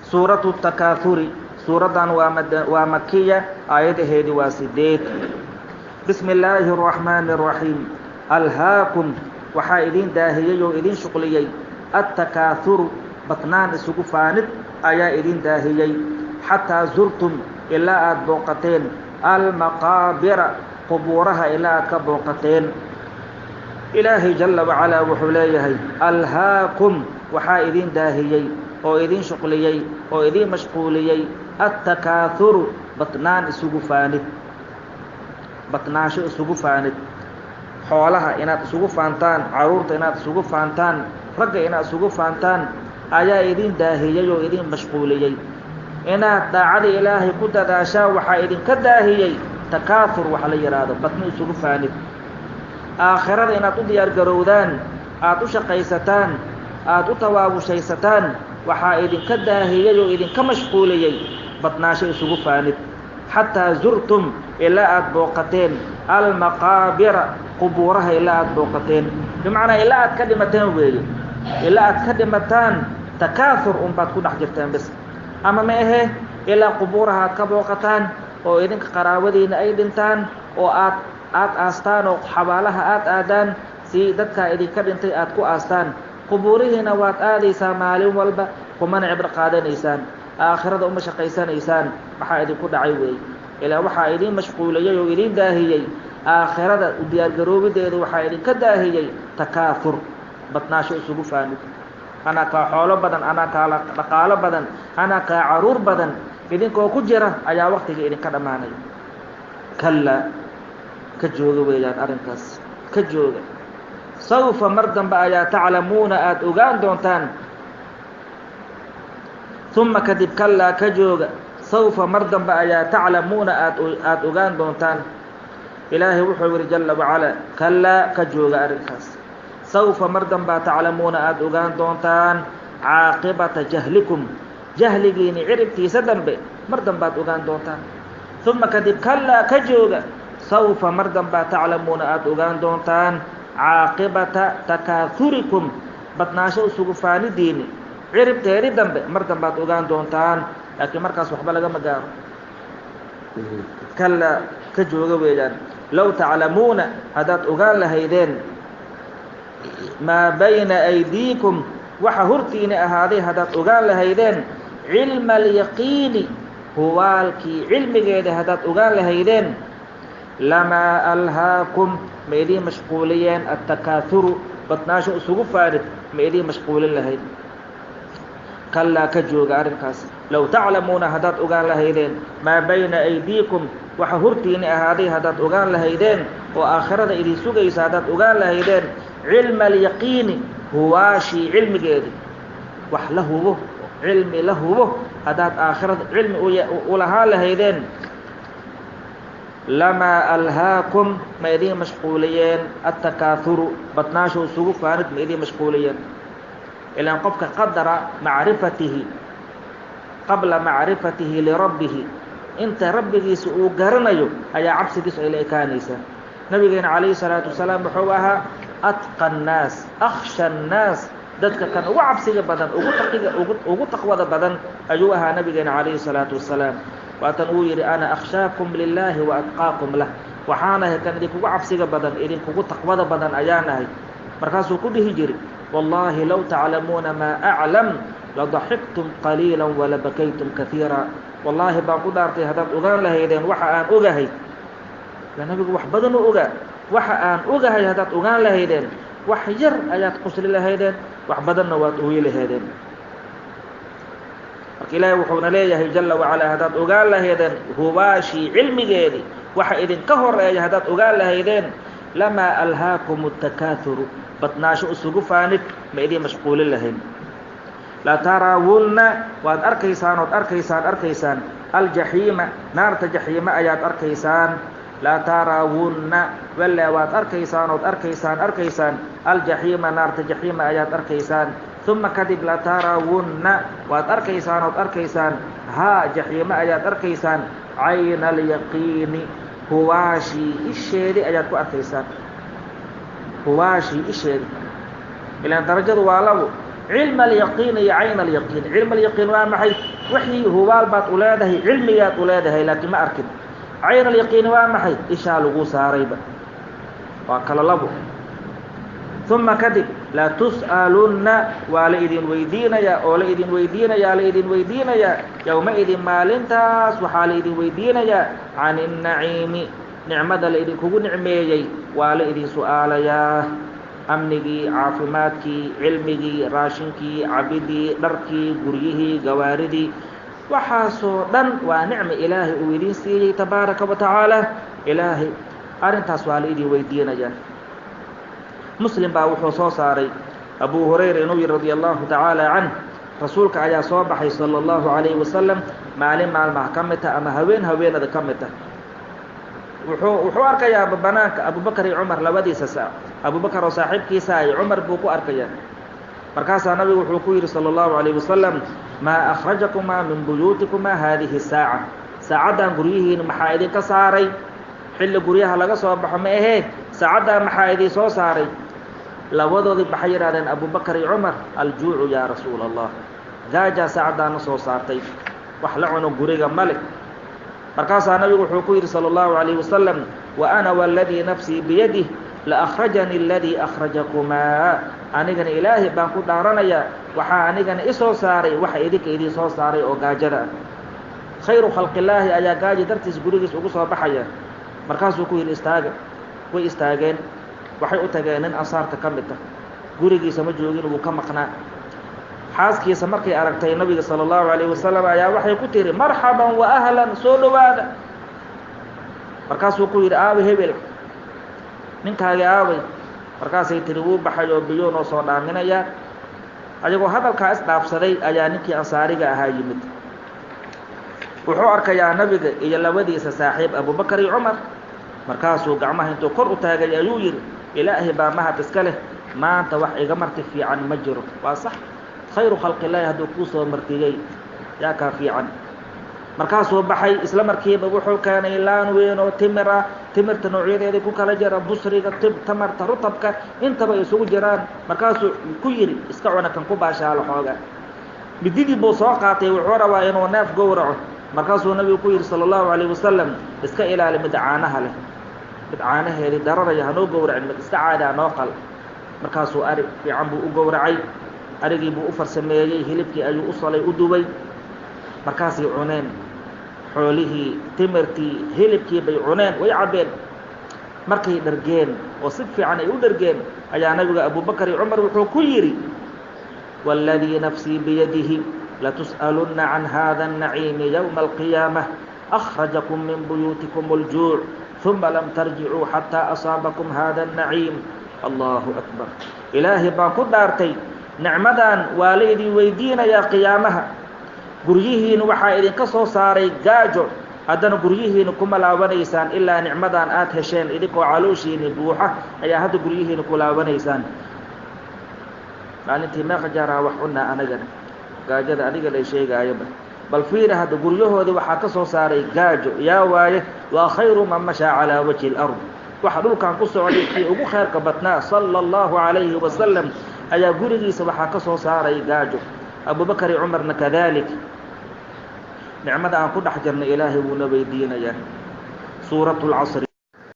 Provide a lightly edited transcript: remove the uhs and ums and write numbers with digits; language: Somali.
Suuratu Takaahuri, suuraddan waa makiya, aayadaheedi waa 8. Bismi illaahi araxmaani araxiim. Alhaakum, waxaa idin daahiyey oo idin shuqliyey attakaahuru, badnaan isugu faanid ayaa idin daahiyey, xataa zurtum, ilaa aada booqateen, almaqaabira, qubuuraha ilaa aad ka booqateen. Ilaahay jalla wacalaa wuxuu leeyahay: alhaakum, waxaa idin daahiyey oo idin shuqliyey oo idin mashquuliyey attakaahuru, badnaan isugu faanid, badnaansho isugu faanid, xoolaha inaad isugu faantaan, carruurta inaad isugu faantaan, ragga inaad isugu faantaan ayaa idin daahiyey oo idin mashquuliyey. Inaad daacada Ilaahay ku dadaashaan waxaa idinka daahiyey takaahur waxa la yidhaahdo, badni isugu faanid. Aakhirada inaad u diyaar garowdaan, aada u shaqaysataan, aada u tawaawushaysataan waxaa idinka daahiyey oo idinka mashquuliyey badnaasho isugu faanid. Xataa zurtum, ilaa aada booqateen, almaqaabira, qubuuraha ilaa aada booqateen, bimacnaa ilaa aad ka dhimateen weeye. Ilaa aad ka dhimataan takaahur unbaad ku dhex jirteen bis, ama ma ahe ilaa qubuuraha aad ka booqataan oo idinka qaraabadiina ay dhintaan oo aad aastaan oo xabaalaha aad aadaan si dadkaa idinka dhintay aad ku aastaan. Qubuurihiina waad aadaysaa maalin walba, kumana cibro qaadanaysaan, aakhirada uma shaqaysanaysaan. Maxaa idinku dhacay weeye? Ilaa waxaa idin mashquuliyey oo idin daahiyey aakhirada u diyaargaroobideedu, waxaa idinka daahiyey takaahur, badnaasho isugu faanid. Anaa kaa xoolo badan, anaa kaa dhaqaalo badan, anaa kaa caruur badan, idinkoo ku jira ayaa waktiga idinka dhammaanay. Kallaa, ka jooga weeyaan arrinkaas, ka jooga. Sawfa, mar dambe ayaa, taclamuuna, aada ogaan doontaan. Uma kadib, kallaa, ka jooga. Sawfa, mar dambe ayaa, taclamuuna, aada ogaan doontaan. Ilaahay wuxuu yihi jalla wacalaa: kallaa, ka jooga arrinkaas. Sawfa, mar dambaa, taclamuuna, aada ogaan doontaan, caaqibata jahlikum, jahligiini ciribtiisa dambe mar dambaad ogaan doontaan. Uma kadib, kallaa, ka jooga. Sawfa, mar dambaa, taclamuuna, aada ogaan doontaan, caaqibata takaahurikum, badnaasho isugu faanidiini ciribteedi dambe mar dambaad ogaan doontaan, laakiin markaas waxba lagama gaaro. Kallaa, ka jooga weeyaan. Low taclamuuna, haddaad ogaan lahaydeen, maa bayna aydiikum, waxa hortiina ahaaday haddaad ogaan lahaydeen, cilma alyaqiini, huwaalkii cilmigeeda haddaad ogaan lahaydeen, lamaa alhaakum, ma idiin mashquuliyeen, attakaahuru, badnaasho isugu faanid ma idiin mashquulin lahayd. Kallaa, ka jooga arrinkaas. Low taclamuuna, haddaad ogaan lahaydeen, maa bayna aydiikum, waxa hortiina ahaaday haddaad ogaan lahaydeen oo aakhirada idin sugaysa haddaad ogaan lahaydeen, cilma alyaqiini, huwaashii cilmigeedi, wax la hubo, cilmi la hubo haddaad aakhirada cilmi u lahaan lahaydeen, lamaa alhaakum, ma idiin mashquuliyeen, attakaahuru, badnaasho isugu faanid ma idiin mashquuliyeen. Ilaan qofka qadara macrifatihi qabla macrifatihi lirabbihi, inta rabbigiisa uu garanayo ayaa cabsigiisu ay la ekaanaysaa. Nabigeena calayhi salaatu wasalaam wuxuu ahaa atqa annaas, akhsha annaas, dadka kan ugu cabsiga badan, ugu taqiga, ugu taqwada badan ayuu ahaa nabigeena calayhi salaatu wasalaam. Waatan uu yidhi: "Ana akhshaakum lilaahi wa atqaakum lah." Waxaan ahay kan idinkugu cabsiga badan, idinkugu taqwada badan ayaan ahay. Markaasuu ku dhihi jiri: "Wallaahi low taclamuuna maa aclam ladaxiktum qaliila walabakaytum kaiira." Wallaahi baan ku dhaartay, haddaad ogaan lahaydeen waxa aan ogahay, ila nabigu wax badan u ogaa, waxa aan ogahay haddaad ogaan lahaydeen, wax yar ayaad qusli lahaydeen, wax badanna waad ooyi lahaydeen. Marka Ilaahay wuxuuna leeyahay jalla wacalaa: haddaad ogaan lahaydeen hubaashii cilmigeedii, waxa idinka horeeya haddaad ogaan lahaydeen, lamaa alhaakum atakaahuru, badnaasho isugu faanid ma idiin mashquulin lahayn. Latarawunna, waad arkaysaan ood arkaysaan, arkaysaan, aljaxiima, naarta jaxiime ayaad arkaysaan. Latarawunna, walle waad arkaysaan ood arkaysaan, arkaysaan, aljaxiima, naarta jaxiima ayaad arkaysaan. Uma kadib, latarawunna, waad arkaysaan ood arkaysaan, haa, jaxiime ayaad arkaysaan, cayna alyaqiini, huwaashii isheedii ayaad ku arkaysaan, huwaashii isheedi. Ilaan darajadu waa labo. Cilma alyaqiin iyo cayn alyaqiin. Cilma alyaqiin waa maxay? Wixii hubaal baad u leedahay, cilmigaad u leedahay, laakiin ma arkin. Cayn alyaqiin waa maxay? Ishaa lagu saarayba. Waa kala labo. Uma kadib latus'alunna, waa la idin weydiinayaa oo la idin weydiinayaa, la idin weydiinayaa yowma-idin maalintaas waxaa la idin weydiinayaa can innaciimi, nicmada la idinkugu nicmeeyey waa la idin su'aalayaa. Amnigii, caafimaadkii, cilmigii, raashinkii, cabidii, dharkii, guryihii, gawaaridii, waxaasoo dhan waa nicma ilaahay uu idin siiyey tabaaraka wa tacaala. Ilaahay arrintaas waa la idin weydiinayaa. Muslim baa wuxuu soo saaray Abu Hurayra inuu yihi radia allahu tacaala canh, rasuulka ayaa soo baxay sala allahu calayhi wasalam maalin maalmaha ka mid tah ama haween haweenada ka mid tah. Wuxuu arkayaa banaanka Abubakar iyo Cumar labadiisa saac, Abubakar oo saaxiibkiisa iyo Cumar buu ku arkayaa. Markaasaa nabigu wuxuu ku yidhi sala allahu calayhi wasalam, maa akhrajakumaa min buyuutikumaa haadihi saaca, saacaddan guryihiina maxaa idinka saaray? Xilli guryaha laga soo baxo ma ahee, saacaddan maxaa idin soo saaray? Labadoodii waxay yidhahdeen Abubakar iyo Cumar, aljuucu yaa rasuula allah, gaajaa saacaddaana soo saartay, wax la cuno guriga male. Markaasaa nabigu wuxuu ku yidhi sala allahu calayhi wasalam, wa ana waladii nafsii biyadih la akhrajanii aladii akhrajakumaa, anigana ilaahay baan ku dhaaranayaa, waxaa anigana isoo saaray waxa idinka idin soo saaray oo gaajada ah. Khayru khalqillaahi ayaa gaaja dartiis gurigiis ugu soo baxaya. Markaasuu ku yidhi istaaga. Way istaageen, waxay u tageen nin ansaarta ka mid ah, gurigiisa ma joogin, wuu ka maqnaa. Xaaskiisa markay aragtay nabiga sala allahu calayhi wasalam ayaa waxay ku tihi marxaban wa ahlan, soo dhowaada. Markaasuu ku yidhi aaway hebel, ninkaagi aaway? Markaasay tihi wuu baxay oo biyuu noo soo dhaaminayaa. Ayagoo hadalkaa isdhaafsaday ayaa ninkii ansaariga ahaa yimid. Wuxuu arkayaa nabiga iyo labadiisa saaxiib Abubakar iyo Cumar. Markaasuu gacmaha intuu kor u taagay ayuu yidhi, ilaahay baa mahad iska leh, maanta wax iga marti fiican ma jiro. Waa sax, khayru khalqillaahi hadduu kuu soo martiyey yaa kaa fiican. Markaasuu baxay, isla markiiba wuxuu keenay laan weyn oo timir ah, timirta noocyadeeda ku kala jira, busriga, tamarta, rutabka, intaba isugu jiraan. Markaasuu ku yidhi iska cuna, kan ku baashaalo xooga. Mididii buu soo qaatay, wuxuu rabaa inuu neef gowraco. Markaasuu nabigu ku yidhi sala allahu calayhi wasalam, iska ilaali mid caanaha leh, mid caanaheedii dararaya hanoo gowracin, mid iska caadi hanoo qal. Markaasuu ari fiican buu u gowracay, arigii buu u farsameeyey, hilibkii ayuu u solay, u dubay. Markaasay cuneen xoolihii, timirtii, hilibkii bay cuneen, way cabbeen. Markay dhargeen oo si fiican ay u dhargeen ayaa nabiga Abubakar iyo Cumar wuxuu ku yidhi, waaladii nafsii biyadihi latus'alunna can hada annaciimi yowma alqiyaamah, akhrajakum min buyuutikum aljuuc uma lam tarjicuu xataa asaabakum hada annaciim. Allahu akbar. Ilaahay baan ku dhaartay, nicmadan waa la idin weydiinayaa qiyaamaha. Guryihiina waxaa idinka soo saaray gaajo, haddana guryihiina kuma laabanaysaan ilaa nicmadan aad hesheen, idinkoo calooshiini buuxa ayaa hadda guryihiina ku laabanaysaan. Maalintii meeqa jaaraa wax cunaa anagana, gaajada adiga lay sheegaayaba. Bal fiiri hadda guryahoodii waxaa ka soo saaray gaajo, yaa waaye waa khayru man mashaa calaa wajhi alard. Waxa dhulkan ku socday kii ugu khayrka badnaa sala allahu calayhi wasalam ayaa gurigiisa waxaa ka soo saaray gaajo. Abubakar iyo Cumarna kadalik. Nicmada aan ku dhex jirnay ilaahay wuuna weydiinayaa. Suuratu lcasri.